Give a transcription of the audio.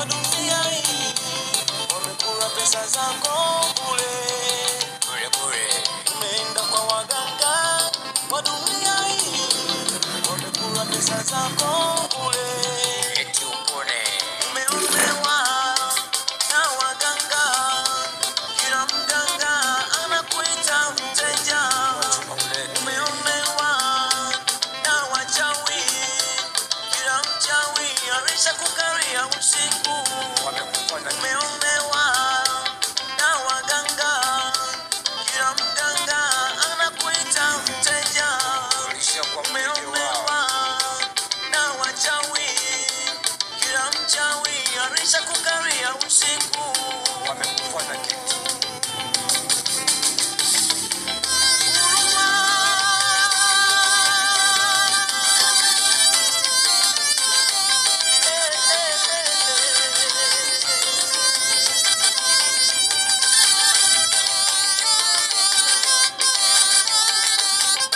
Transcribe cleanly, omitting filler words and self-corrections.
Wa dunia hii wamekula pesa zako bure Bure bure. Umeenda kwa waganga wa dunia hii wamekula pesa zako bure. Eti upone. Umeonewa na waganga, kila mganga anakuita mteja. Chuma ulete. Umeonewa na wachawi, kila mchawi alishakukaria usiku. Wamekufanya kitu. Umeonewa na waganga, kila mganga anakuita mteja. Ulishakuwa mteja wao. Umeonewa na wachawi, kila mchawi alishakukaria usiku. Wamekufanya kitu.